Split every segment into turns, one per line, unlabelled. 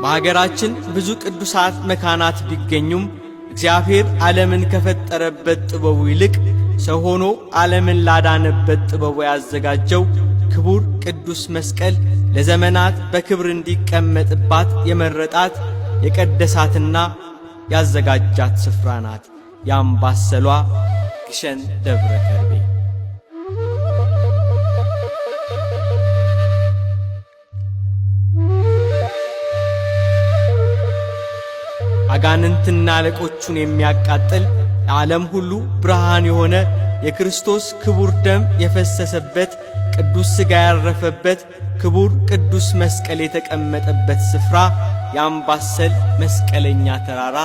በሀገራችን ብዙ ቅዱሳት መካናት ቢገኙም እግዚአብሔር ዓለምን ከፈጠረበት ጥበቡ ይልቅ ሰው ሆኖ ዓለምን ላዳነበት ጥበቡ ያዘጋጀው ክቡር ቅዱስ መስቀል ለዘመናት በክብር እንዲቀመጥባት የመረጣት የቀደሳትና ያዘጋጃት ስፍራ ናት። የአምባሰሏ ግሸን ደብረ ከርቤ። አጋንንትና አለቆቹን የሚያቃጥል ለዓለም ሁሉ ብርሃን የሆነ የክርስቶስ ክቡር ደም የፈሰሰበት ቅዱስ ሥጋ ያረፈበት ክቡር ቅዱስ መስቀል የተቀመጠበት ስፍራ የአምባሰል መስቀለኛ ተራራ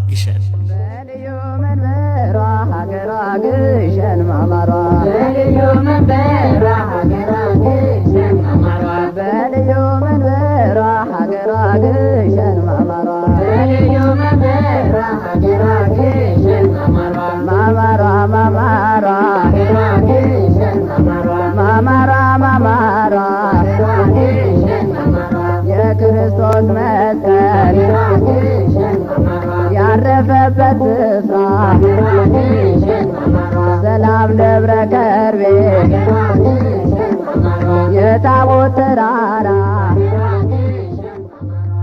ግሸን።
በልዩ መንበሯ ሀገሯ ግሸን ማማሯ፣
በልዩ መንበሯ ሀገሯ ግሸን ማማሯ፣
በልዩ መንበሯ ሀገሯ ግሸን ማማሯ፣
በልዩ መንበሯ ሀገሯ ግሸን ማማሯ፣
ማማሯ ማማሯ፣
ሀገሯ ግሸን ማማሯ፣
ማማሯ ማማሯ፣
ሀገሯ ግሸን ማማሯ፣
የክርስቶስ መስቀል
ሀገሯ ግሸን ማማሯ፣
ያረፈበት ስፍራ፣
ሀገሯ ግሸን ማማሯ፣
ሰላም ደብረ ከርቤ፣
ሀገሯ ግሸን ማማሯ፣
የታቦት ተራራ።
ሀገሯ ግሸን ማማሯ።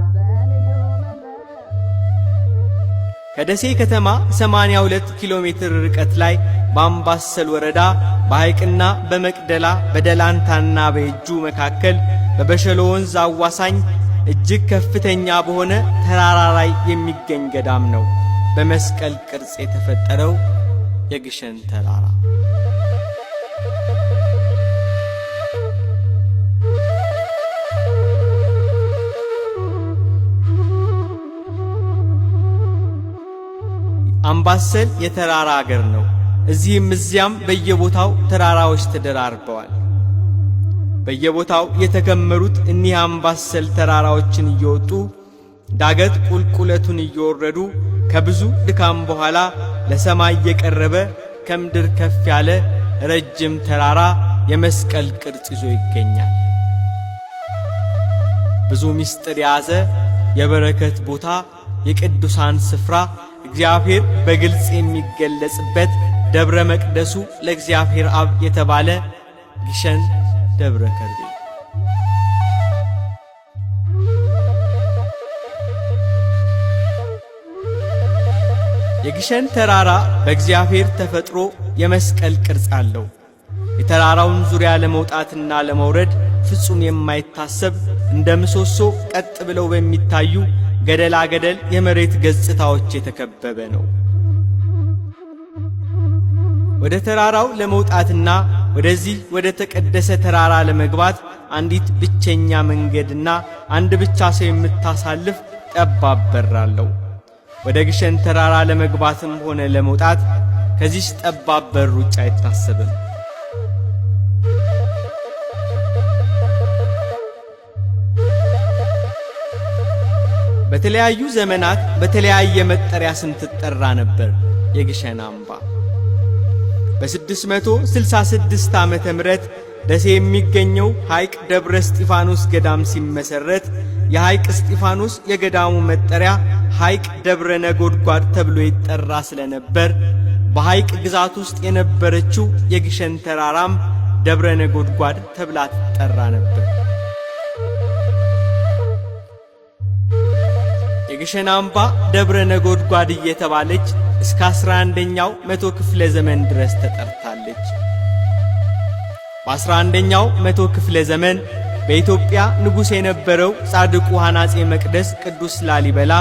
ከደሴ ከተማ 82 ኪሎ ሜትር ርቀት ላይ በአምባሰል ወረዳ በሐይቅና በመቅደላ በደላንታና በየጁ መካከል በበሸሎ ወንዝ አዋሳኝ እጅግ ከፍተኛ በሆነ ተራራ ላይ የሚገኝ ገዳም ነው። በመስቀል ቅርጽ የተፈጠረው የግሸን ተራራ። አምባሰል የተራራ አገር ነው። እዚህም እዚያም በየቦታው ተራራዎች ተደራርበዋል። በየቦታው የተከመሩት እኒህ አምባሰል ተራራዎችን እየወጡ ዳገት ቁልቁለቱን እየወረዱ ከብዙ ድካም በኋላ ለሰማይ የቀረበ ከምድር ከፍ ያለ ረጅም ተራራ የመስቀል ቅርጽ ይዞ ይገኛል። ብዙ ምስጢር የያዘ የበረከት ቦታ፣ የቅዱሳን ስፍራ፣ እግዚአብሔር በግልጽ የሚገለጽበት ደብረ መቅደሱ ለእግዚአብሔር አብ የተባለ ግሸን ደብረ ከርቤ። የግሸን ተራራ በእግዚአብሔር ተፈጥሮ የመስቀል ቅርጽ አለው። የተራራውን ዙሪያ ለመውጣትና ለመውረድ ፍጹም የማይታሰብ እንደ ምሰሶ ቀጥ ብለው በሚታዩ ገደላ ገደል የመሬት ገጽታዎች የተከበበ ነው። ወደ ተራራው ለመውጣትና ወደዚህ ወደ ተቀደሰ ተራራ ለመግባት አንዲት ብቸኛ መንገድና አንድ ብቻ ሰው የምታሳልፍ ጠባብ በር አለው። ወደ ግሸን ተራራ ለመግባትም ሆነ ለመውጣት ከዚች ጠባብ በር ውጭ አይታሰብም። በተለያዩ ዘመናት በተለያየ መጠሪያ ስም ትጠራ ነበር የግሸን አምባ። በ666 ዓመተ ምህረት ደሴ የሚገኘው ሐይቅ ደብረ እስጢፋኖስ ገዳም ሲመሰረት የሐይቅ እስጢፋኖስ የገዳሙ መጠሪያ ሐይቅ ደብረ ነጎድጓድ ተብሎ ይጠራ ስለነበር በሐይቅ ግዛት ውስጥ የነበረችው የግሸን ተራራም ደብረ ነጎድጓድ ተብላ ትጠራ ነበር። የግሸን አምባ ደብረ ነጎድጓድ እየተባለች እስከ 11ኛው መቶ ክፍለ ዘመን ድረስ ተጠርታለች። በ11ኛው መቶ ክፍለ ዘመን በኢትዮጵያ ንጉሥ የነበረው ጻድቁ ሐናጼ መቅደስ ቅዱስ ላሊበላ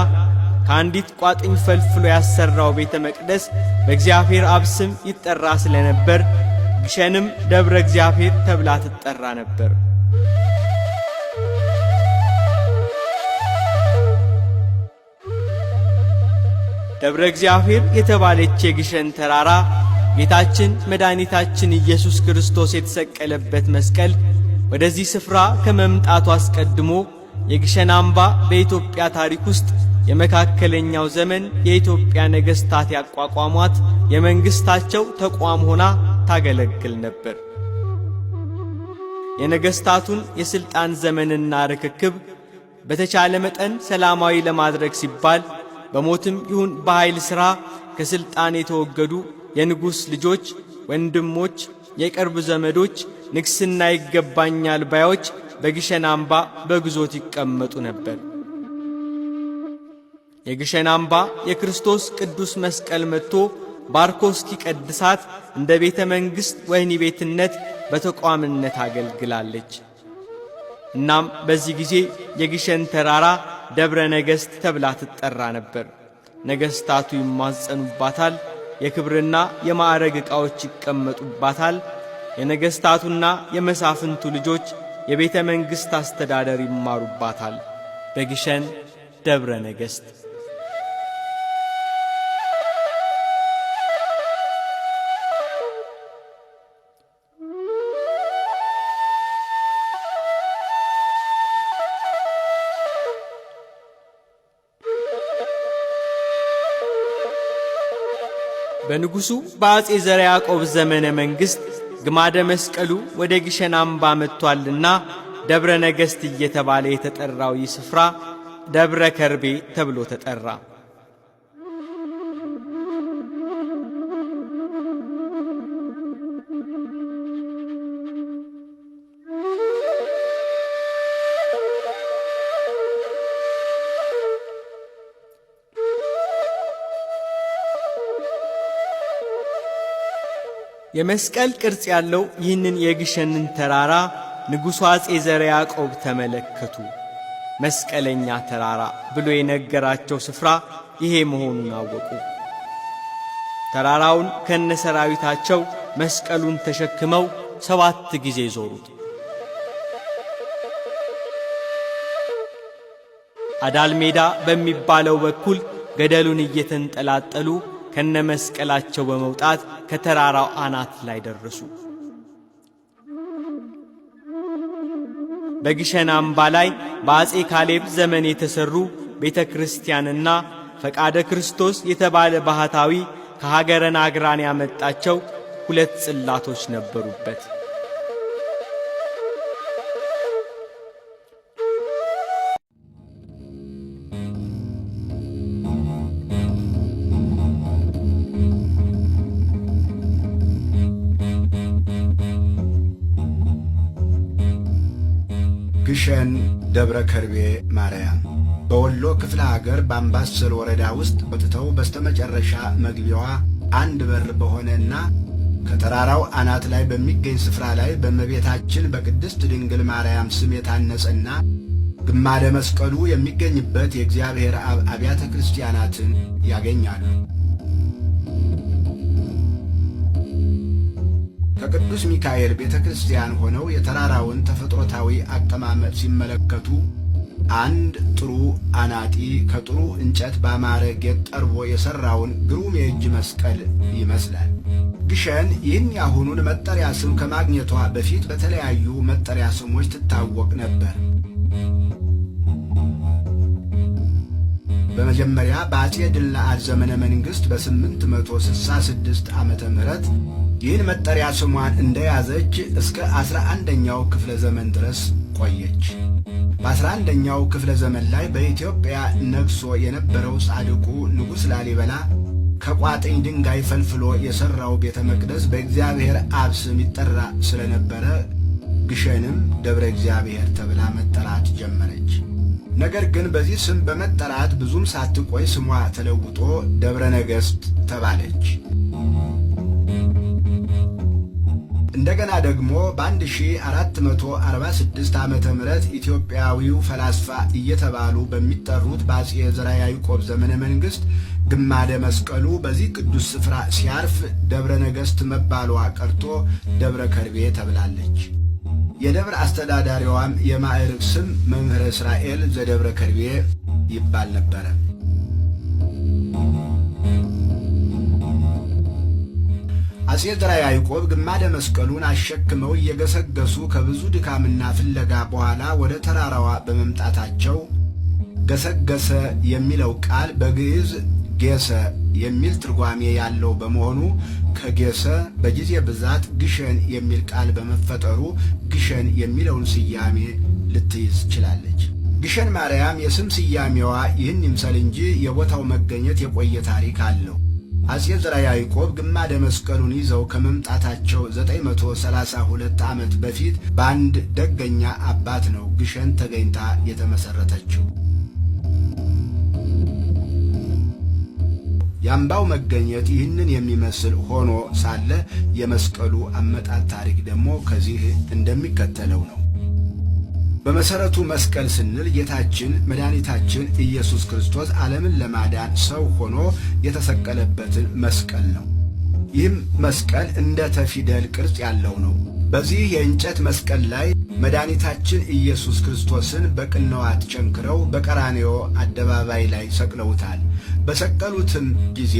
ከአንዲት ቋጥኝ ፈልፍሎ ያሰራው ቤተ መቅደስ በእግዚአብሔር አብ ስም ይጠራ ስለነበር ግሸንም ደብረ እግዚአብሔር ተብላ ትጠራ ነበር። ደብረ እግዚአብሔር የተባለች የግሸን ተራራ ጌታችን መድኃኒታችን ኢየሱስ ክርስቶስ የተሰቀለበት መስቀል ወደዚህ ስፍራ ከመምጣቱ አስቀድሞ የግሸን አምባ በኢትዮጵያ ታሪክ ውስጥ የመካከለኛው ዘመን የኢትዮጵያ ነገሥታት ያቋቋሟት የመንግሥታቸው ተቋም ሆና ታገለግል ነበር። የነገሥታቱን የሥልጣን ዘመንና ርክክብ በተቻለ መጠን ሰላማዊ ለማድረግ ሲባል በሞትም ይሁን በኃይል ሥራ ከሥልጣን የተወገዱ የንጉሥ ልጆች፣ ወንድሞች፣ የቅርብ ዘመዶች፣ ንግሥና ይገባኛል ባዮች በግሸን አምባ በግዞት ይቀመጡ ነበር። የግሸን አምባ የክርስቶስ ቅዱስ መስቀል መጥቶ ባርኮ እስኪቀድሳት እንደ ቤተ መንግሥት ወህኒ ቤትነት በተቋምነት አገልግላለች። እናም በዚህ ጊዜ የግሸን ተራራ ደብረ ነገሥት ተብላ ትጠራ ነበር። ነገሥታቱ ይማጸኑባታል። የክብርና የማዕረግ ዕቃዎች ይቀመጡባታል። የነገሥታቱና የመሳፍንቱ ልጆች የቤተ መንግሥት አስተዳደር ይማሩባታል። በግሸን ደብረ ነገሥት። በንጉሡ በአጼ ዘርዓ ያዕቆብ ዘመነ መንግሥት ግማደ መስቀሉ ወደ ግሸን አምባ መጥቷልና ደብረ ነገሥት እየተባለ የተጠራው ይህ ስፍራ ደብረ ከርቤ ተብሎ ተጠራ። የመስቀል ቅርጽ ያለው ይህንን የግሸንን ተራራ ንጉሡ አጼ ዘርዓ ያዕቆብ ተመለከቱ። መስቀለኛ ተራራ ብሎ የነገራቸው ስፍራ ይሄ መሆኑን አወቁ። ተራራውን ከነሰራዊታቸው መስቀሉን ተሸክመው 7 ጊዜ ዞሩት። አዳል ሜዳ በሚባለው በኩል ገደሉን እየተንጠላጠሉ ከነመስቀላቸው በመውጣት ከተራራው አናት ላይ ደረሱ። በግሸን አምባ ላይ በአጼ ካሌብ ዘመን የተሰሩ ቤተ ክርስቲያንና ፈቃደ ክርስቶስ የተባለ ባህታዊ ከሀገረ ናግራን ያመጣቸው 2 ጽላቶች ነበሩበት።
ግሸን ደብረ ከርቤ ማርያም በወሎ ክፍለ ሀገር በአምባሰል ወረዳ ውስጥ ወጥተው በስተመጨረሻ መግቢያዋ አንድ በር በሆነና ከተራራው አናት ላይ በሚገኝ ስፍራ ላይ በእመቤታችን በቅድስት ድንግል ማርያም ስም የታነጸና ግማደ መስቀሉ የሚገኝበት የእግዚአብሔር አብ አብያተ ክርስቲያናትን ያገኛሉ። ከቅዱስ ሚካኤል ቤተ ክርስቲያን ሆነው የተራራውን ተፈጥሮታዊ አቀማመጥ ሲመለከቱ አንድ ጥሩ አናጢ ከጥሩ እንጨት ባማረ ጌጥ ጠርቦ የሠራውን ግሩም የእጅ መስቀል ይመስላል። ግሸን ይህን ያሁኑን መጠሪያ ስም ከማግኘቷ በፊት በተለያዩ መጠሪያ ስሞች ትታወቅ ነበር። በመጀመሪያ በአጼ ድልነአድ ዘመነ መንግሥት በ866 ዓመተ ምህረት ይህን መጠሪያ ስሟን እንደያዘች እስከ 11ኛው ክፍለ ዘመን ድረስ ቆየች። በ11ኛው ክፍለ ዘመን ላይ በኢትዮጵያ ነግሶ የነበረው ጻድቁ ንጉሥ ላሊበላ ከቋጥኝ ድንጋይ ፈልፍሎ የሠራው ቤተ መቅደስ በእግዚአብሔር አብ ስም ይጠራ ስለነበረ ግሸንም ደብረ እግዚአብሔር ተብላ መጠራት ጀመረች። ነገር ግን በዚህ ስም በመጠራት ብዙም ሳትቆይ ስሟ ተለውጦ ደብረ ነገሥት ተባለች። እንደገና ደግሞ በ1446 ዓመተ ምህረት ኢትዮጵያዊው ፈላስፋ እየተባሉ በሚጠሩት በአጼ ዘርዓ ያዕቆብ ዘመነ መንግሥት ግማደ መስቀሉ በዚህ ቅዱስ ስፍራ ሲያርፍ ደብረ ነገሥት መባሏ ቀርቶ ደብረ ከርቤ ተብላለች። የደብረ አስተዳዳሪዋም የማዕርግ ስም መምህረ እስራኤል ዘደብረ ከርቤ ይባል ነበረ። አጼ ዘርዓ ያዕቆብ ግማደ መስቀሉን አሸክመው እየገሰገሱ ከብዙ ድካምና ፍለጋ በኋላ ወደ ተራራዋ በመምጣታቸው ገሰገሰ የሚለው ቃል በግዕዝ ጌሰ የሚል ትርጓሜ ያለው በመሆኑ ከጌሰ በጊዜ ብዛት ግሸን የሚል ቃል በመፈጠሩ ግሸን የሚለውን ስያሜ ልትይዝ ችላለች። ግሸን ማርያም የስም ስያሜዋ ይህን ይምሰል እንጂ የቦታው መገኘት የቆየ ታሪክ አለው። አጼ ዘርዓ ያዕቆብ ግማደ መስቀሉን ይዘው ከመምጣታቸው 932 ዓመት በፊት በአንድ ደገኛ አባት ነው ግሸን ተገኝታ የተመሠረተችው። የአምባው መገኘት ይህንን የሚመስል ሆኖ ሳለ የመስቀሉ አመጣጥ ታሪክ ደግሞ ከዚህ እንደሚከተለው ነው። በመሰረቱ መስቀል ስንል ጌታችን መድኃኒታችን ኢየሱስ ክርስቶስ ዓለምን ለማዳን ሰው ሆኖ የተሰቀለበትን መስቀል ነው። ይህም መስቀል እንደ ተፊደል ቅርጽ ያለው ነው። በዚህ የእንጨት መስቀል ላይ መድኃኒታችን ኢየሱስ ክርስቶስን በቅንዋት ቸንክረው በቀራንዮ አደባባይ ላይ ሰቅለውታል። በሰቀሉትም ጊዜ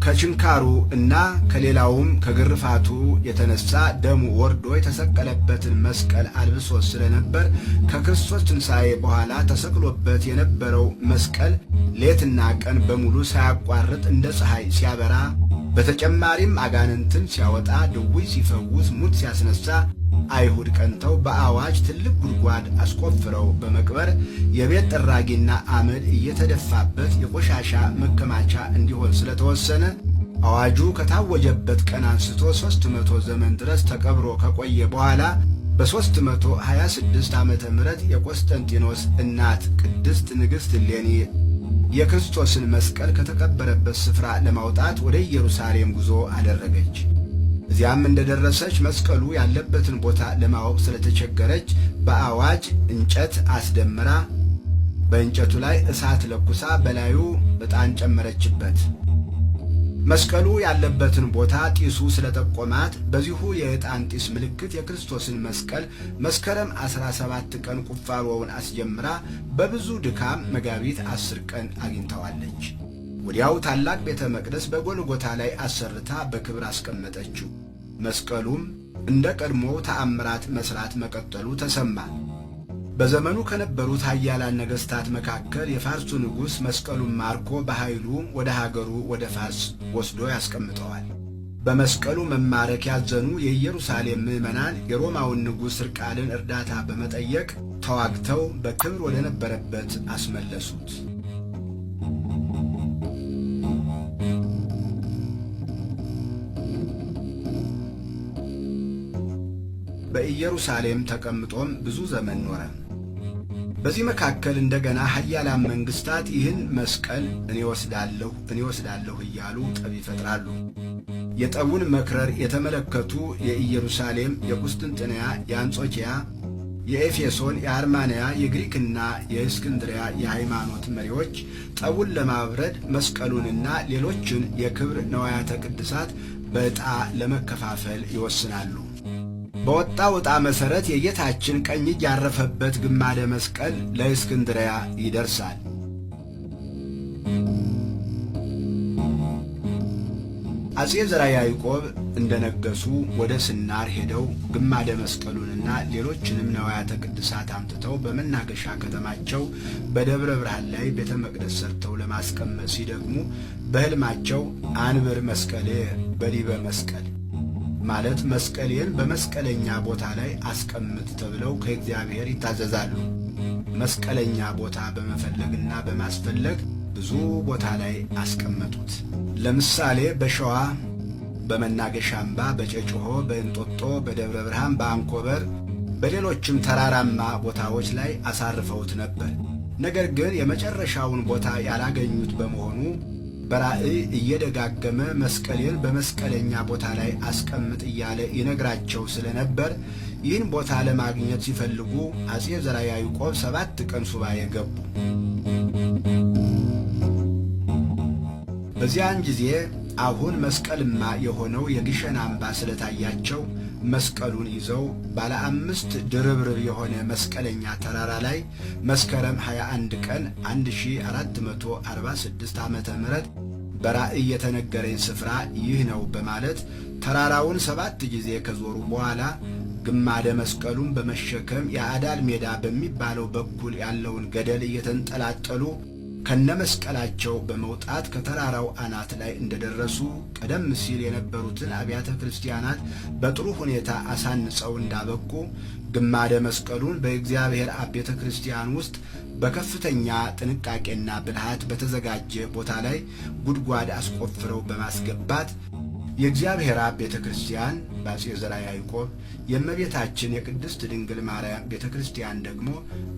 ከችንካሩ እና ከሌላውም ከግርፋቱ የተነሳ ደሙ ወርዶ የተሰቀለበትን መስቀል አልብሶ ስለነበር ከክርስቶስ ትንሣኤ በኋላ ተሰቅሎበት የነበረው መስቀል ሌትና ቀን በሙሉ ሳያቋርጥ እንደ ፀሐይ ሲያበራ፣ በተጨማሪም አጋንንትን ሲያወጣ፣ ድውይ ሲፈውስ፣ ሙት ሲያስነሳ አይሁድ ቀንተው በአዋጅ ትልቅ ጉድጓድ አስቆፍረው በመቅበር የቤት ጥራጊና አመድ እየተደፋበት የቆሻሻ መከማቻ እንዲሆን ስለተወሰነ አዋጁ ከታወጀበት ቀን አንስቶ 300 ዘመን ድረስ ተቀብሮ ከቆየ በኋላ በ326 ዓመተ ምህረት የቆስጠንጢኖስ እናት ቅድስት ንግሥት እሌኒ የክርስቶስን መስቀል ከተቀበረበት ስፍራ ለማውጣት ወደ ኢየሩሳሌም ጉዞ አደረገች። እዚያም እንደደረሰች መስቀሉ ያለበትን ቦታ ለማወቅ ስለተቸገረች በአዋጅ እንጨት አስደምራ በእንጨቱ ላይ እሳት ለኩሳ በላዩ ዕጣን ጨመረችበት። መስቀሉ ያለበትን ቦታ ጢሱ ስለጠቆማት በዚሁ የዕጣን ጢስ ምልክት የክርስቶስን መስቀል መስከረም 17 ቀን ቁፋሮውን አስጀምራ በብዙ ድካም መጋቢት 10 ቀን አግኝተዋለች። ወዲያው ታላቅ ቤተ መቅደስ በጎልጎታ ላይ አሰርታ በክብር አስቀመጠችው። መስቀሉም እንደ ቀድሞው ተአምራት መስራት መቀጠሉ ተሰማ። በዘመኑ ከነበሩት ኃያላን ነገሥታት መካከል የፋርሱ ንጉሥ መስቀሉን ማርኮ በኃይሉ ወደ ሀገሩ ወደ ፋርስ ወስዶ ያስቀምጠዋል። በመስቀሉ መማረክ ያዘኑ የኢየሩሳሌም ምዕመናን የሮማውን ንጉሥ ሕርቃልን እርዳታ በመጠየቅ ተዋግተው በክብር ወደ ነበረበት አስመለሱት። በኢየሩሳሌም ተቀምጦም ብዙ ዘመን ኖረ። በዚህ መካከል እንደገና ኃያላን መንግስታት ይህን መስቀል እኔ ወስዳለሁ እኔ ወስዳለሁ እያሉ ጠብ ይፈጥራሉ። የጠቡን መክረር የተመለከቱ የኢየሩሳሌም፣ የቁስጥንጥንያ፣ የአንጾኪያ፣ የኤፌሶን፣ የአርማንያ፣ የግሪክና የእስክንድሪያ የሃይማኖት መሪዎች ጠቡን ለማብረድ መስቀሉንና ሌሎችን የክብር ነዋያተ ቅድሳት በዕጣ ለመከፋፈል ይወስናሉ። በወጣው ዕጣ መሠረት የጌታችን ቀኝ እጅ ያረፈበት ግማደ መስቀል ለእስክንድርያ ይደርሳል። አጼ ዘርዓ ያዕቆብ እንደነገሱ ወደ ስናር ሄደው ግማደ መስቀሉንና ሌሎችንም ነዋያተ ቅድሳት አምጥተው በመናገሻ ከተማቸው በደብረ ብርሃን ላይ ቤተ መቅደስ ሰርተው ለማስቀመጥ ሲደግሙ በሕልማቸው አንብር መስቀሌ በዲበ መስቀል ማለት መስቀሌን በመስቀለኛ ቦታ ላይ አስቀምጥ ተብለው ከእግዚአብሔር ይታዘዛሉ። መስቀለኛ ቦታ በመፈለግና በማስፈለግ ብዙ ቦታ ላይ አስቀመጡት። ለምሳሌ በሸዋ በመናገሻ አምባ፣ በጨጭሆ፣ በእንጦጦ፣ በደብረ ብርሃን፣ በአንኮበር፣ በሌሎችም ተራራማ ቦታዎች ላይ አሳርፈውት ነበር። ነገር ግን የመጨረሻውን ቦታ ያላገኙት በመሆኑ በራእይ እየደጋገመ መስቀሌን በመስቀለኛ ቦታ ላይ አስቀምጥ እያለ ይነግራቸው ስለነበር ይህን ቦታ ለማግኘት ሲፈልጉ አጼ ዘርዓ ያዕቆብ 7 ቀን ሱባኤ ገቡ። በዚያን ጊዜ አሁን መስቀልማ የሆነው የግሸን አምባ ስለታያቸው መስቀሉን ይዘው ባለ 5 ድርብርብ የሆነ መስቀለኛ ተራራ ላይ መስከረም 21 ቀን 1446 ዓመተ ምህረት በራእይ የተነገረኝ ስፍራ ይህ ነው በማለት ተራራውን 7 ጊዜ ከዞሩ በኋላ ግማደ መስቀሉን በመሸከም የአዳል ሜዳ በሚባለው በኩል ያለውን ገደል እየተንጠላጠሉ ከነመስቀላቸው በመውጣት ከተራራው አናት ላይ እንደደረሱ ቀደም ሲል የነበሩትን አብያተ ክርስቲያናት በጥሩ ሁኔታ አሳንጸው እንዳበቁ ግማደ መስቀሉን በእግዚአብሔር አብ ቤተ ክርስቲያን ውስጥ በከፍተኛ ጥንቃቄና ብልሃት በተዘጋጀ ቦታ ላይ ጉድጓድ አስቆፍረው በማስገባት የእግዚአብሔር አብ ቤተ ክርስቲያን በአፄ ዘርዓ ያዕቆብ፣ የእመቤታችን የቅድስት ድንግል ማርያም ቤተ ክርስቲያን ደግሞ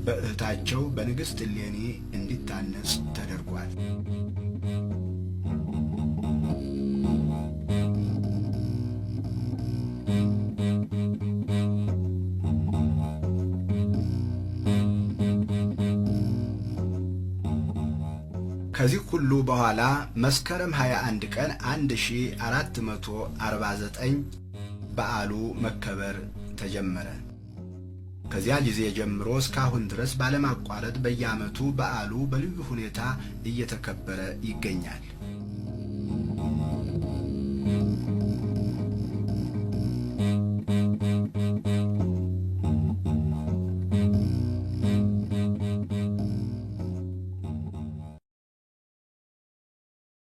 በእህታቸው በንግሥት እሌኒ እንዲታነጽ ተደርጓል። ከዚህ ሁሉ በኋላ መስከረም 21 ቀን 1449 በዓሉ መከበር ተጀመረ። ከዚያ ጊዜ ጀምሮ እስካሁን ድረስ ባለማቋረጥ በየዓመቱ በዓሉ በልዩ ሁኔታ እየተከበረ ይገኛል።